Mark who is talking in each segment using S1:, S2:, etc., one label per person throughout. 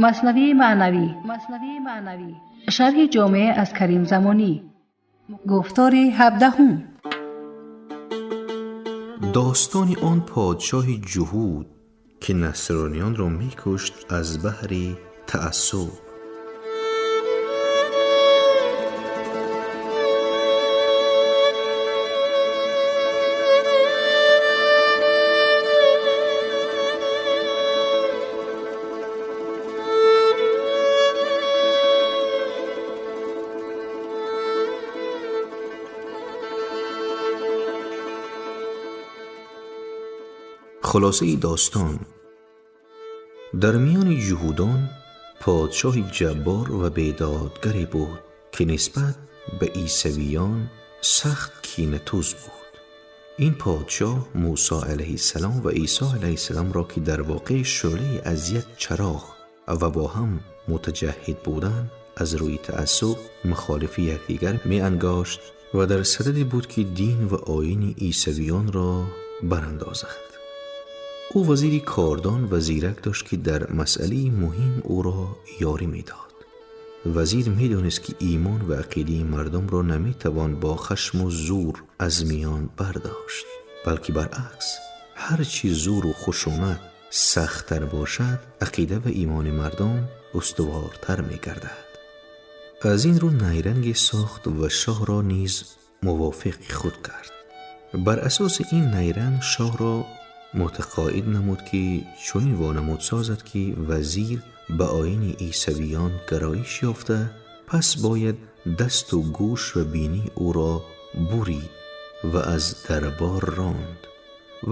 S1: Маснавии маънавӣ, шарҳи ҷомеъ аз Карим Замонӣ, гуфтори 17.
S2: Достони он подшоҳи ҷуҳуд, ки насрониёнро мекушт аз баҳри таассуб. Хулосаи достон: дар миёни ҷуҳудон подшоҳи ҷаббор ва бедодгаре буд, ки нисбат ба исавиён сахт кинатӯз буд. Ин подшоҳ Мусо алайҳиссалом ва Исо алайҳиссаломро, ки дар воқеъ шӯълае аз як чароғ ва бо ҳам мутаҷаҳҳид буданд, аз рӯи таассуб мухолифи якдигар меангошт ва дар сададе буд, ки дин ва оини исавиёнро барандозад. Ӯ вазири кордон ва зирак дошт, ки дар масъалаи муҳим ӯро ёрӣ медод. Вазир медонист, ки имон ва ақидаи мардумро наметавон бо хашму зӯр аз миён бардошт, балки баръакс, ҳар чӣ зӯру хушунат сахттар бошад, ақида ва имони мардум устувортар мегардад. Аз ин рӯ найранге сохт ва шоҳро низ мувофиқи худ кард. Бар асоси ин найранг шоҳро мутақоид намуд, ки чунин вонамуд созад, ки вазир ба оини исавиён гароиш ёфта, пас бояд дасту гӯш ва бинии ӯро бурид ва аз дарбор ронд.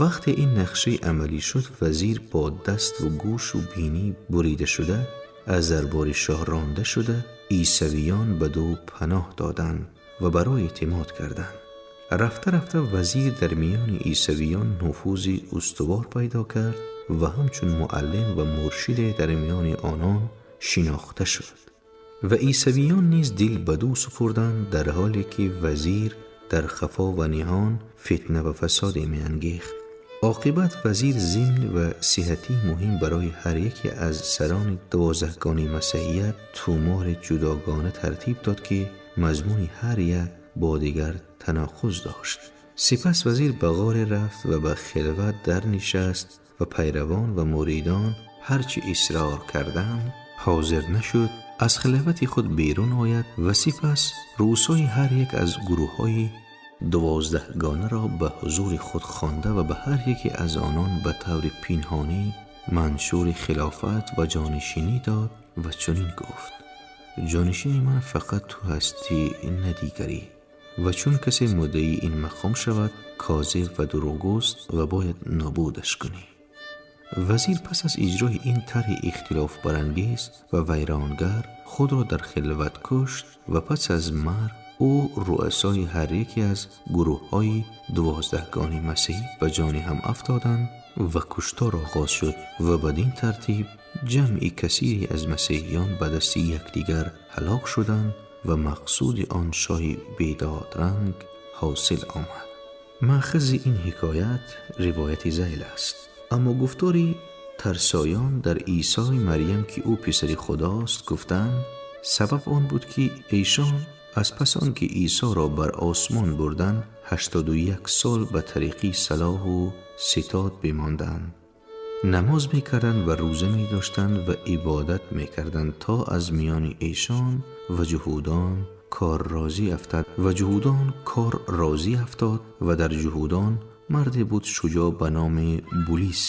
S2: Вақте ин нақшаи амалӣ шуд, вазир бо дасту гӯшу бинӣ бурида шуда аз дарбори шоҳ ронда шуда, исавиён ба ду паноҳ доданд ва бар ӯ эътимод карданд. Рафта рафта вазир дар миёни исавиён нуфузи устувор пайдо кард ва ҳамчун муаллим ва муршиде дар миёни онон шинохта шуд. Ва исавиён низ дил ба дӯ супурданд, дар ҳоле ки вазир дар хафо ва ниҳон фитна ва фасоде меангехт. Оқибат вазир зимн ва сиҳатии муҳим барои ҳар яке аз сарони 12гонаи масеҳият тумори ҷудогона тартиб дод, ки мазмуни ҳар як бо дигар танақуз дошт. Сипас вазир ба ғоре рафт ва ба хилват дарнишаст ва пайравон ва муридон ҳарчи исрор карданд, ҳозир нашуд аз хилвати худ берун ояд ва сипас рӯсои ҳар як аз гурӯҳҳои 12гонаро ба ҳузури худ хонда ва ба ҳар яке аз онон ба таври пинҳонӣ маншури хилофат ва ҷонишинӣ дод ва чунин гуфт: ҷонишини ман фақат ту ҳастӣ, на дигарӣ. Ва чун касе муддаии ин мақом шавад, козиб ва дурӯғгӯст ва бояд нобудаш кунӣ. Вазир пас аз иҷрои ин тарҳи ихтилофбарангез ва вайронгар худро дар хилват кушт ва пас аз марг ӯ рӯасои ҳар яке аз гурӯҳҳои 12гони масеҳӣ ба ҷони ҳам афтоданд ва куштор оғоз шуд ва бадин тартиб ҷамъи касире аз масеҳиён ба дасти якдигар ҳалок шуданд ва мақсуди он шоҳи бедодранг ҳосил омад. Маъхази ин ҳикоят ривояти зейл аст. Аммо гуфтори тарсоён дар Исои Марьям, ки ӯ писари худост, гуфтанд, сабаб он буд, ки эшон аз пас он ки Исоро бар осмон бурданд, 81 сол ба тариқи салоҳу ситод бимонданд, намоз мекарданд ва рӯза медоштанд ва ибодат мекарданд, то аз миёни эшон ва ҷуҳудон кор розӣ афтад ва ҷуҳудон кор розӣ афтод. Ва дар ҷуҳудон марде буд шуҷоъ ба номи Булис.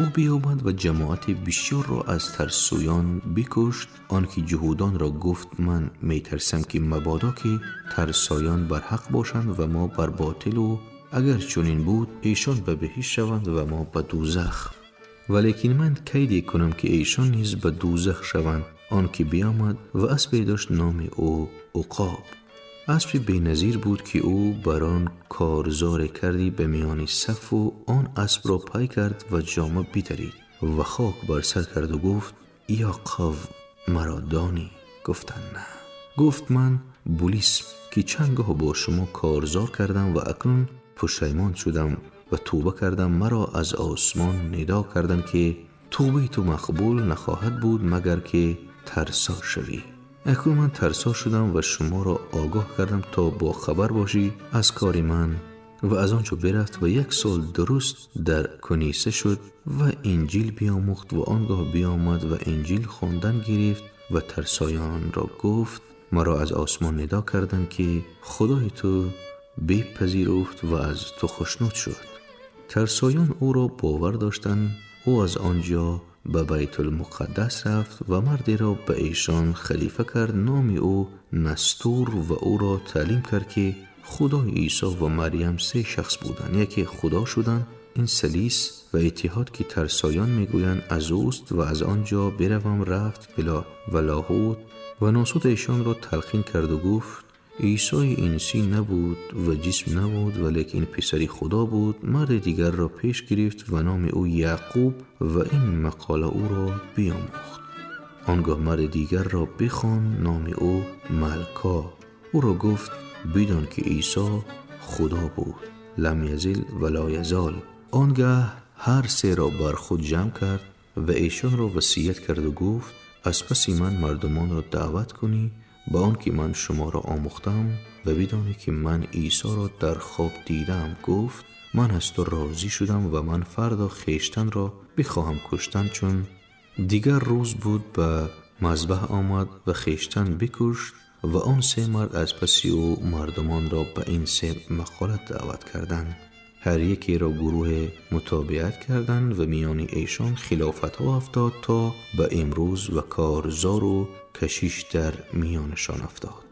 S2: Ӯ биёмад ва ҷамоати бисёрро аз тарсӯён бикушт. Он ки ҷуҳудонро гуфт: ман метарсам, ки мабодо ки тарсоён бар ҳақ бошанд ва мо бар ботилу агар чунин буд, эшон ба биҳишт шаванд ва мо ба дӯзах. Валекин ман кайде кунам, ки эшон низ ба дӯзах шаванд. Он ки биёмад ва аспе дошт, номи ӯ Уқоб. Аспи беназир буд, ки ӯ бар он корзоре кардӣ ба миёни сафу он аспро пай кард ва ҷома бидарид ва хок бар сар карду гуфт: ё қавм, маро донӣ? Гуфтанд: на. Гуфт: ман Булис, ки чанд гоҳ бо шумо корзор кардам ва акнун пушаймон шудам ва тӯба кардам. Маро аз осмон нидо карданд, ки Тавбаи ту мақбул нахоҳад буд, магар ки тарсо шавӣ. Акнун ман тарсо шудам ва шуморо огоҳ кардам то бохабар бошӣ аз кори ман. Ва аз он ҷо бирафт ва як сол дуруст дар куниса шуд ва инҷил биомӯхт ва он гоҳ биомад ва инҷил хондан гирифт ва тарсоёнро гуфт: маро аз осмон нидо карданд, ки Худои ту бипазируфт ва аз ту хушнуд шуд. Тарсоён ӯро бовар доштанд. Ӯ аз он ҷо ба Байтулмуқаддас рафт ва мардеро ба эшон халифа кард, номи ӯ Настур, ва ӯро таълим кард, ки Худои Исо ва Марям се шахс буданд, яке Худо шуданд. Ин салис ва иттиҳод, ки тарсоён мегӯянд, аз ӯст. Ва аз он ҷо биравам рафт ва Лоҳут ва Носут эшонро талқин кард ва гуфт: Исои инсӣ набуд ва ҷисм набуд, валекин писари Худо буд. Марди дигарро пеш гирифт ва номи ӯ Яъқуб, ва ин мақола ӯро биомӯхт. Он гоҳ марди дигарро бихонд, номи ӯ Малка. Ӯро гуфт: бидон ки Исо Худо буд, лам язил ва ла язол. Он гаҳ ҳар серо бар худ ҷамъ кард ва эшонро васият кард ва гуфт: аз паси ман мардумонро даъват кунӣ ба он ки ман шуморо омӯхтам ва бидонӣ ки ман Исоро дар хоб дидаам. Гуфт: ман аз ту розӣ шудам ва ман фардо хештанро бихоҳам куштан. Чун дигар рӯз буд, ба мазбаҳ омад ва хештан бикушт ва он се мард аз паси ӯ мардумонро ба ин се мақола даъват карданд. Ҳар якеро гурӯҳе мутобиат карданд ва миёни эшон хилофатҳо афтод то ба имрӯз ва корзору кашиш дар миёнашон афтод.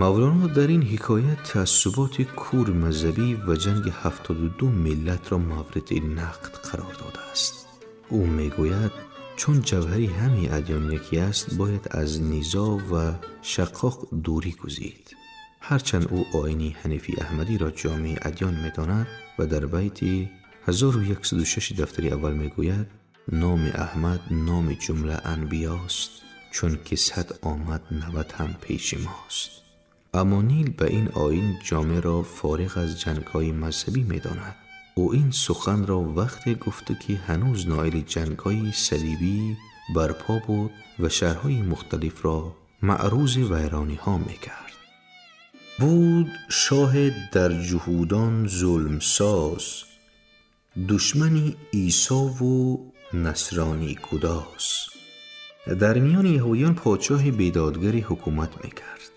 S2: Мавлоно дар ин ҳикоят таассуботи кур мазҳабӣ ва ҷанги 72 миллатро мавриди нақд қарор додааст. Ӯ мегӯяд, чун ҷавҳари ҳамаи адён яке аст, бояд аз низоъ ва шақоқ дурӣ гузид. Ҳарчанд ӯ оини ҳанифи аҳмадиро ҷомеи адён медонад ва дар байти 1106 дафтари аввал мегӯяд: номи Аҳмад номи ҷумла анбиёст, чун ки 100 омад 90 ҳам пеши мост. Аммо Нил ба ин оин ҷомеъро фориғ аз ҷангҳои мазҳабӣ медонад. Ӯ ин суханро вақте гуфта, ки ҳанӯз ноили ҷангҳои салибӣ барпо буд ва шаҳрҳои мухталифро маърузи вайрониҳо мекард. Буд шоҳе дар ҷуҳудон зулмсоз, душмани Исову насронӣ гудоз. Дар миёни яҳудиён подшоҳи бедодгаре ҳукумат мекард.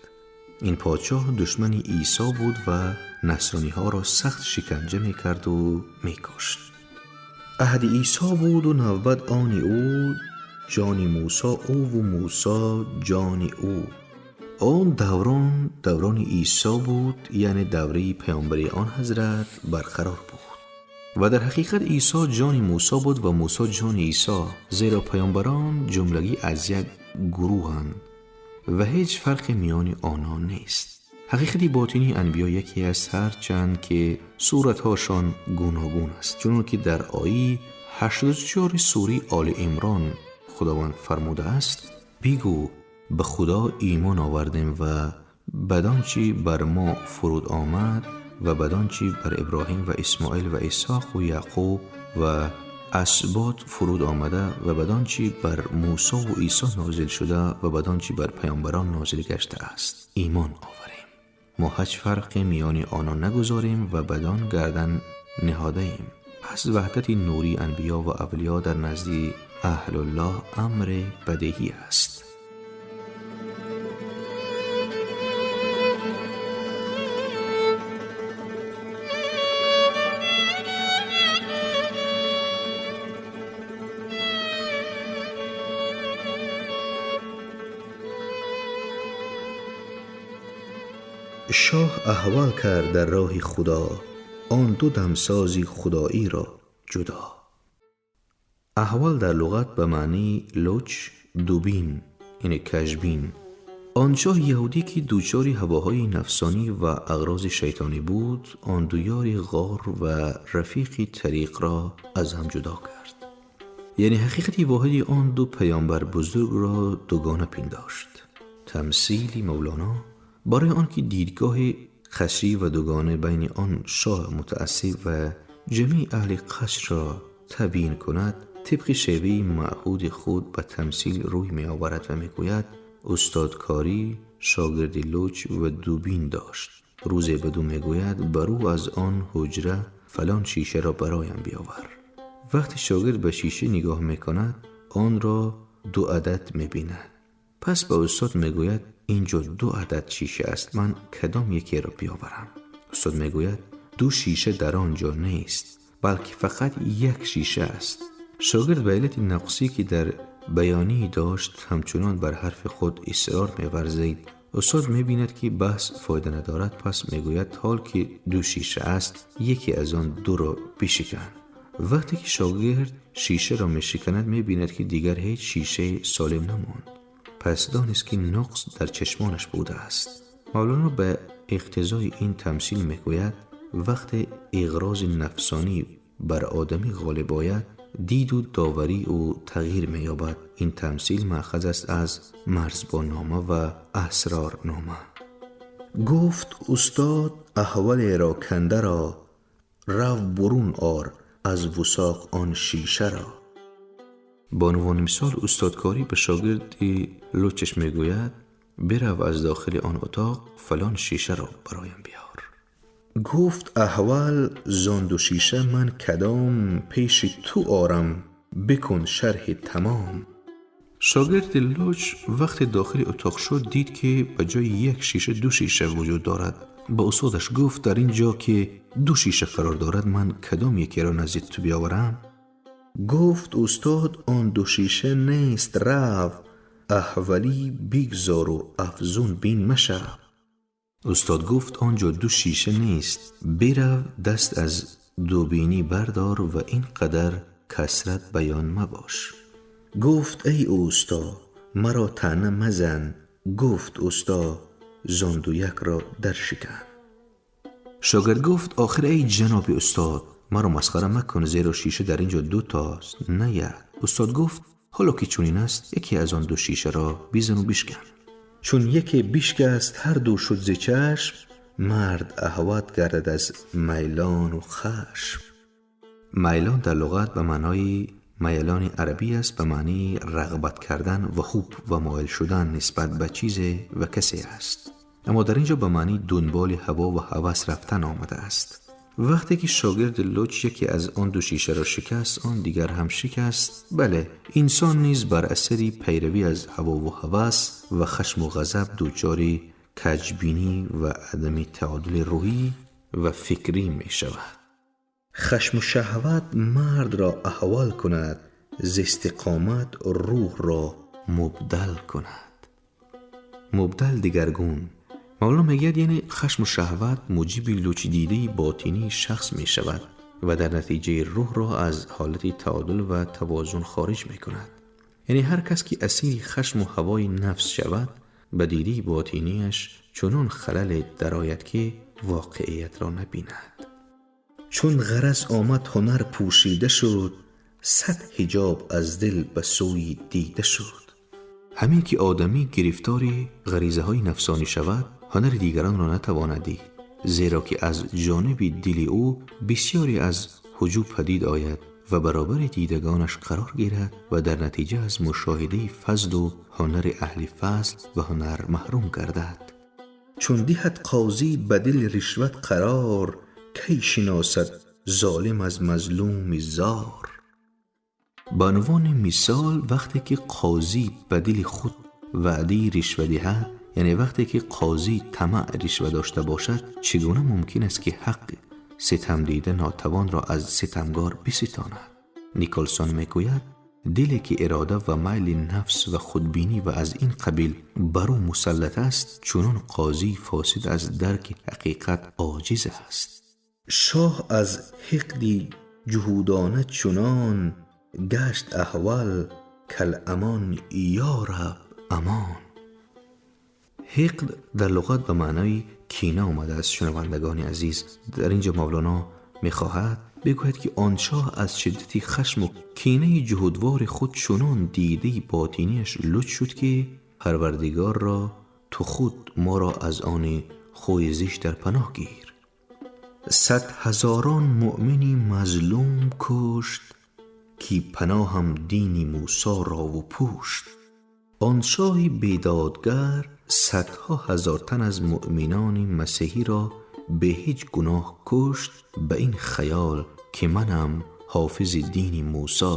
S2: Ин подшоҳ душмани Исо буд ва насрониҳоро сахт шиканҷа мекард ва мекушт. Аҳди Исо буд ва навбат они ӯ, ҷони Мусо ӯ ва Мусо ҷони ӯ. Он даврон даврони Исо буд, яъне давраи паёмбари он ҳазрат барқарор буд. Ва дар ҳақиқат Исо ҷони Мусо буд ва Мусо ҷони Исо, зеро паёмбарон ҷумлагӣ аз як гурӯҳанд ва ҳеҷ фарқе миёни онон нест. Ҳақиқати ботинии анбиё яке аст, ҳарчанд ки суратҳошон гуногун аст, чунон ки дар ояи 84 сураи Оли Имрон Худованд фармудааст: бигӯ ба Худо имон овардем ва бадон чӣ бар мо фуруд омад ва бадон чӣ бар Иброҳим ва Исмоил ва Исҳоқ ва Яъқуб ва асбот фуруд омада ва бадон чӣ бар Мусо ва Исо нозил шуда ва бадон чӣ бар паёмбарон нозил гаштааст имон оварем. Мо ҳеҷ фарқе миёни онон нагузорем ва бадон гардан ниҳодаем. Пас ваҳдати нурии анбиё ва авлиё дар назди аҳлуллоҳ амри бадеҳӣ аст. Шоҳ аҳвол кард дар роҳи Худо, он ду дамсози худоиро ҷудо. Аҳвол дар луғат ба маънии луч, дубин, яъне кажбин. Он шоҳи яҳудӣ, ки дучори ҳавоҳои нафсонӣ ва ағрози шайтонӣ буд, он ду ёри ғор ва рафиқи тариқро аз ҳам ҷудо кард. Яъне ҳақиқати воҳиди он ду паёмбар бузургро дугона пиндошт. Тамсили Мавлоно барои он ки дидгоҳи қасрӣ ва дугона байни он шоҳ мутаассиб ва ҷамеи аҳли қасрро табйин кунад, тибқи шеваи маъҳуди худ ба тамсил рӯй меоварад ва мегӯяд: устодкорӣ шогирди луч ва дубин дошт. Рӯзе ба ду мегӯяд: барӯ аз он ҳуҷра фалон шишаро бароям биёвар. Вақте шогирд ба шиша нигоҳ мекунад, онро ду адад мебинад. Пас ба устод мегӯяд: инҷо ду адад шиша аст, ман кадом якеро биёварам? Устод мегӯяд: ду шиша дар он ҷо нест, балки фақат як шиша аст. Шогирд ба иллати нақсӣ ки дар баёнӣ дошт, ҳамчунон бар ҳарфи худ исрор меварзид. Устод мебинад ки баҳс фоида надорад, пас мегӯяд: ҳол ки ду шиша аст, яке аз он дуро бишикан. Вақте ки шогирд шишаро мешиканад, мебинад ки дигар ҳеҷ шишаи солим намонд. Пас донист ки нуқс дар чашмонаш будааст. Мавлоно ба иқтизои ин тамсил мегӯяд: вақте иғрози нафсонӣ бар одамӣ ғолиб ояд, диду доварии ӯ тағйир меёбад. Ин тамсил маъхаз аст аз Марзбоннома ва Асрорнома. Гуфт устод аҳвалеро кандаро, рав бурун ор аз вусоқ он шишаро. Ба унвони мисол, устодкорӣ ба шогирди лучаш мегӯяд: бирав аз дохили он утоқ фалон шишаро бароям биёр. Гуфт аҳвал зон ду шиша ман кадом пеши ту орам, бикун шарҳи тамом. Шогирди луч вақте дохили утоқ шуд, дид ки ба ҷои як шиша ду шиша вуҷуд дорад. Ба устодаш гуфт: дар ин ҷо ки ду шиша қарор дорад, ман кадом якеро назди ту биёварам? Гуфт устод он ду шиша нест, рав аҳвалӣ бигзору афзун бин машав. Устод гуфт он ҷо ду шиша нест, бирав даст аз дубинӣ бардор ва ин қадар касрат баён мабош. Гуфт эй усто, маро таъна мазан. Гуфт усто зон ду якро даршикан. Шогирд гуфт охир эй ҷаноби устод, маро масхара макун, зеро шиша дар ин ҷо ду тост, на як. Устод гуфт ҳоло ки чунин аст, яке аз он ду шишаро бизану бишкан. Чун яке бишкаст, ҳар ду шуд зи чашм, мард аҳват гардад аз майлону хашм. Майлон дар луғат ба маънои маялони арабӣ аст, ба маънии рағбат кардан ва ҳуб ва моил шудан нисбат ба чизе ва касе аст. Аммо дар ин ҷо ба маънии дунболи ҳаво ва ҳавас рафтан омадааст. Вақте ки шогирди луч яке аз он ду шишаро шикаст, он дигар ҳам шикаст. Бале, инсон низ бар асари пайравӣ аз ҳавову ҳавас ва хашму ғазаб дучори каҷбинӣ ва адами таодули рӯҳӣ ва фикрӣ мешавад. Хашму шаҳват мардро аҳвал кунад, зи истиқомат рӯҳро мубдал кунад. Мубдал дигаргун. Мавлоно мегӯяд, яъне хашму шаҳват муҷиби лучдидаи ботинии шахс мешавад ва дар натиҷаи рӯҳро аз ҳолати таодул ва тавозун хориҷ мекунад. Яъне ҳар кас ки асири хашму ҳавои нафс шавад, ба дидаи ботинияш чунон халале дарояд ки воқеиятро набинад. Чун ғараз омад, ҳунар пӯшида шуд, сад ҳиҷоб аз дил ба сӯи дида шуд. Ҳамин ки одамӣ гирифтори ғаризаҳои нафсонӣ шавад, ҳунари дигаронро натавонад дид, зеро ки аз ҷониби дили ӯ бисёре аз ҳуҷуб падид ояд ва баробари дидагонаш қарор гирад ва дар натиҷа аз мушоҳидаи фазлу ҳунари аҳли фазл ва ҳунар маҳрум гардад. Чун диҳад қозӣ ба дил ришват қарор, кай шиносад золим аз мазлуми зор. Ба унвони мисол, вақте ки қозӣ ба дили худ ваъдаи ришва диҳад, яъне вақте ки қозӣ тамаъ ришва дошта бошад, чӣ гуна мумкин аст ки ҳаққи ситамдида нотавонро аз ситамгор биситонад? Николсон мегӯяд, диле ки ирода ва майли нафс ва худбинӣ ва аз ин қабил бар ӯ мусаллат аст, чунон қозии фосид аз дарки ҳақиқат оҷиз аст. Шоҳ аз ҳиқди ҷуҳудона чунон гашт аҳвал кал-амон, ё раб амон. Ҳиқд дар луғат ба маънои кина омадааст. Шунавандагони азиз, дар ин ҷо Мавлоно Мехоҳад бигӯяд, ки он шоҳ аз шиддати хашм ва кинаи ҷуҳудвори худ чунон дидаи ботинияш луч шуд, ки Парвардигорро ту худ моро аз они хӯи зишт дар паноҳ гир. Сад ҳазорон муъмини мазлум кушт, ки паноҳам дини Мусо ро пӯшт. Он шоҳи бедодгар садҳо ҳазор тан аз муъминони масеҳӣ ро бе ҳеҷ гуноҳ кушт, ба ин хаёл ки манам ҳофизи дини Мусо,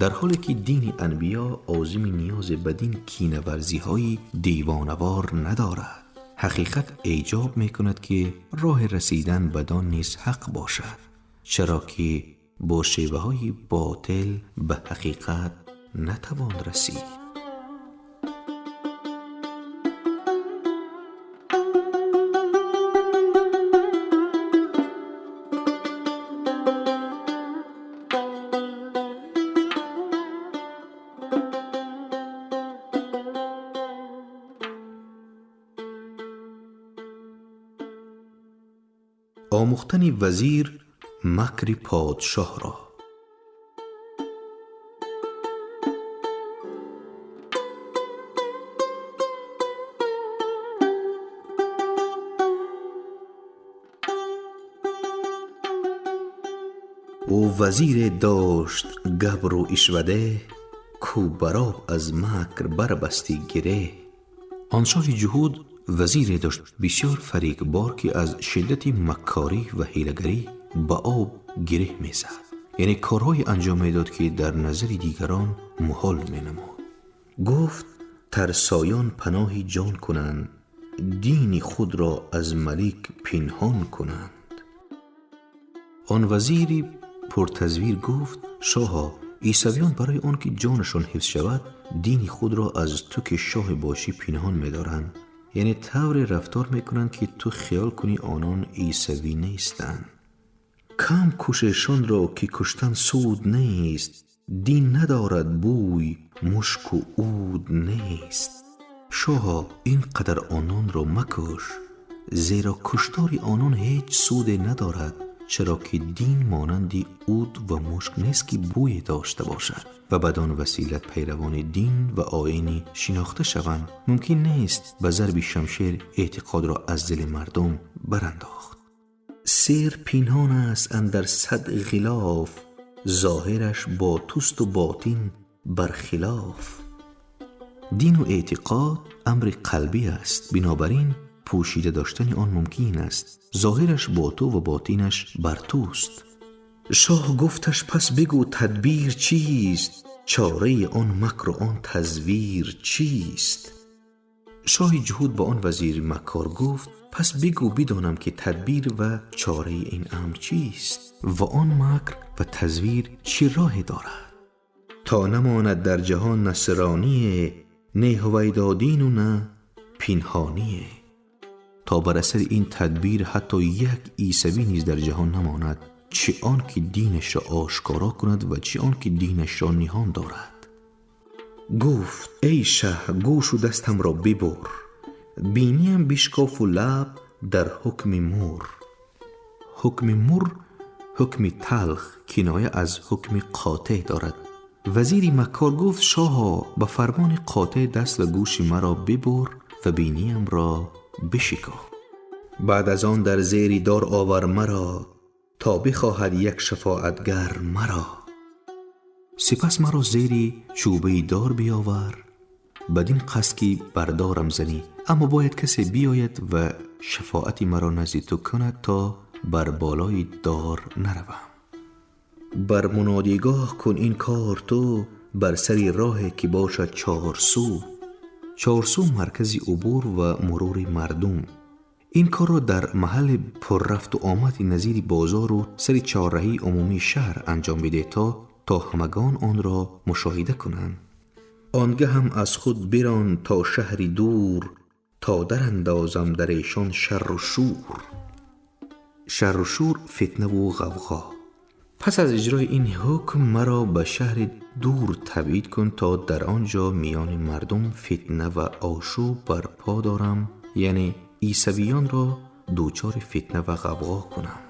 S2: дар ҳоле ки дини анбиё озими ниёз ба дин кинаварзиҳои девонавор надорад. Ҳақиқат эҷоб мекунад, ки роҳи расидан бадон низ ҳақ бошад, чаро ки бо шеваҳои ботил ба ҳақиқат натавон расид. Омӯхтани вазир макри подшоҳро. Ӯ вазире дошт габру ишваде, ку бар об аз макр барбасти гиреҳ. Он шоҳи ҷуҳуд вазире дошт бисёр фаригбор, ки аз шиддати маккорӣ ва ҳилагарӣ ба об гиреҳ мезад, яъне корҳое анҷом медод, ки дар назари дигарон муҳол менамуд. Гуфт: тарсоён паноҳи ҷон кунанд, дини худро аз малик пинҳон кунанд. Он вазири пуртазвир гуфт: шоҳо, исавиён барои он ки ҷонашон ҳифз шавад, дини худро аз ту ки шоҳ бошӣ пинҳон медоранд, яъне тавре рафтор мекунанд, ки ту хиёл кунӣ онон исавӣ нестанд. Кам кушешонро, ки куштан суд нест, дин надорад бӯй, мушку уд нест. Шоҳо, ин қадар ононро макуш, зеро куштори онон ҳеҷ суде надорад, чаро ки дин монанди уд ва мушк нест, ки бӯе дошта бошад ва бадон василат пайравони дин ва оини шинохта шаванд. Мумкин нест ба зарби шамшер эътиқодро аз дили мардум барандохт. Сир пинҳон аст андар сад ғилоф, зоҳираш бо туст у ботин бар хилоф. Дину эътиқод амри қалбӣ аст, бинобар ин пӯшида доштани он мумкин аст. Зоҳираш бо ту ва ботинаш бар туст. Шоҳ гуфташ: пас бигӯ тадбир чист, чораи он макру он тазвир чист? Шоҳи ҷуҳуд ба он вазири маккор гуфт: пас бигӯ бидонам, ки тадбир ва чораи ин амр чист ва он макр ва тазвир чӣ роҳе дорад, то намонад дар ҷаҳон насроние, не ҳувайдо дину на пинҳоние, то бар асари ин тадбир ҳатто як исавӣ низ дар ҷаҳон намонад, чӣ он ки динашро ошкоро кунад ва чӣ он ки динашро ниҳон дорад. Гуфт: эй шаҳ, гӯшу дастамро бибур, биниям бишкофу лаб дар ҳукми мур. Ҳукми мур ҳукми талх, киноя аз ҳукми қотеъ дорад. Вазири маккор гуфт: шоҳо, ба фармони қотеъ даст ва гӯши маро бибур ва биниямро бишикоф. Баъд аз он дар зери дор овар маро, то бихоҳад як шафоатгар маро. Сипас маро зери чӯбаи дор биёвар, бадин қасд ки бар дорам занӣ, аммо бояд касе биёяд ва шафоати маро назди ту кунад, то бар болои дор наравам. Бар мунодигоҳ кун ин кор ту, бар сари роҳе ки бошад чорсӯ. Чорсӯ маркази убур ва мурури мардум. Ин корро дар маҳалли пуррафту омади назири бозору сари чорраҳии умумии шаҳр анҷом бидеҳ, то ҳамагон онро мушоҳида кунанд. Он гаҳам аз худ бирон то шаҳри дур, то дарандозам дар эшон шарру шӯр. Шарру шӯр фитнаву ғавғо. Пас аз иҷрои ин ҳукм маро ба шаҳри дур табъид кун, то дар он ҷо миёни мардум фитна ва ошӯб барпо дорам, яъне исавиёнро дучори фитна ва ғавғо кунам.